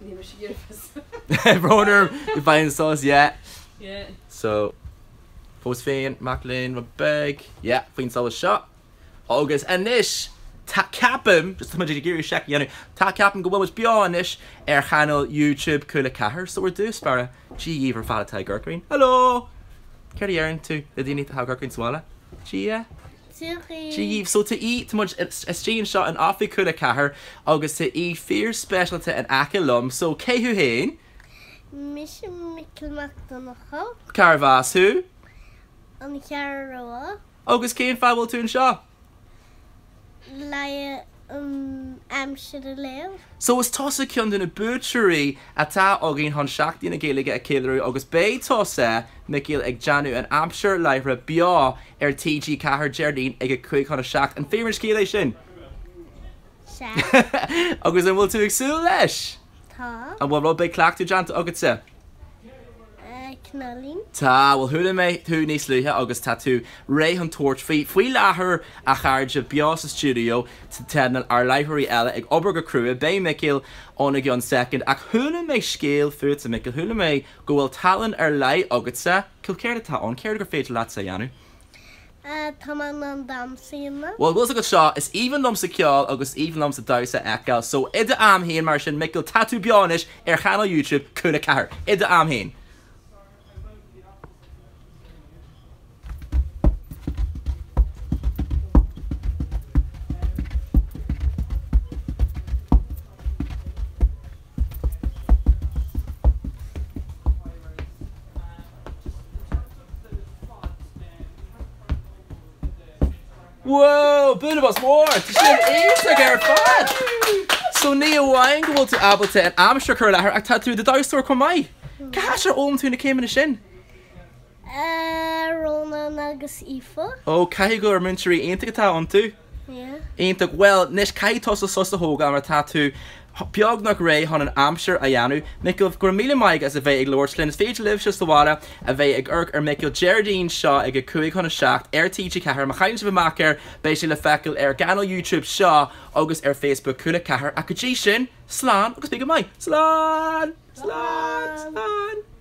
Níl mise ag iarraidh fios. Brón orm, bhí an sos, yeah. Yeah. So, fós féin, mac léinn, rud beag, yeah, faoin solas seo. Agus anois, tá, ceapaim, just tá muid ag iarraidh seic a dhéanamh, tá, ceapaim go bhfuil muid beo anois ar chainéal YouTube Cúla 4, so ar dtús báire, Dia dhaoibh ar fad atá ag amharc orainn. Hello! Céard a deireann tú le daoine atá ag amharc orainn sa bhaile? Dia. Dia dhaoibh. Dia dhaoibh. So tá aoi, tá muid istigh anseo in oifig Cúla 4 agus tá aoi fíor speisialta in aice liom. So cé thú féin? Mise Micil Mac Donncha. Cárbh as thú? An Cheathrú Rua. Agus cén fáth a bhfuil tú anseo? Le an aimsir a léamh. So is tusa ceann de na buaiteoirí atá againn chun Seachtain na Gaeilge a cheiliúradh agus beidh tusa, Micil, ag déanamh an aimsir láithre beo ar TG4 Déardaoin ag 5 chun 7. An fíor an scéal é sin? Sea. Agus an bhfuil tú ag súil leis? Tá. An bhfuil rud beag cleachtadh déanta agatsa? Cineáilín. Tá, bhuel chuala mé thú níos luaithe agus tá tú réidh chun tabhairt faoi. Faoi láthair, a chairde, beo sa stiúideo, tá ár láithreoirí eile ag obair go crua. Beidh Micil ann i gceann soicind. Ach chuala mé scéal fútsa, Micil, chuala mé go bhfuil tallann ar leith agatsa. Céard atá ann? Céard gur féidir leatsa a dhéanamh? Tá mé in ann damhsa a dhéanamh. Bhuel, bhfuil 's agat seo, is aoibhinn liomsa ceol agus is aoibhinn liomsa damhsa a fheiceáil. So, i do am féin, mar sin, Micil, tá tú beo anois ar chainéal YouTube Cúla 4. I do am féin. Whoa! Bualadh bos mór! Tá sin iontach ar fad! So ní amháin go bhfuil tú ábalta an aimsir a chur i láthair ach tá tú i do dhamhsóir chomh maith! Cá háit ar fhoghlaim tú na céimeanna sin? Rónán agus Aoife. Ó, caithfidh gur múinteoirí iontach atá iontu. Yeah. Iontach. Bhuel, anois caithfidh tusa sos a thógáil mar tá tú beagnach réidh chun an aimsir a dhéanamh. Micil, go raibh míle maith agat as a bheith ag labhairt linn. Is féidir libhse sa bhaile a bheith ag amharc ar Micil Déardaoin seo ag 5 chun 7 ar TG4. Má chailleann sibh amach air, beidh sé le feiceáil ar an gcainéal YouTube seo agus ar Facebook Cúla 4. Ach go dtí sin, slán agus bí go maith. Slán! Slán! Slán!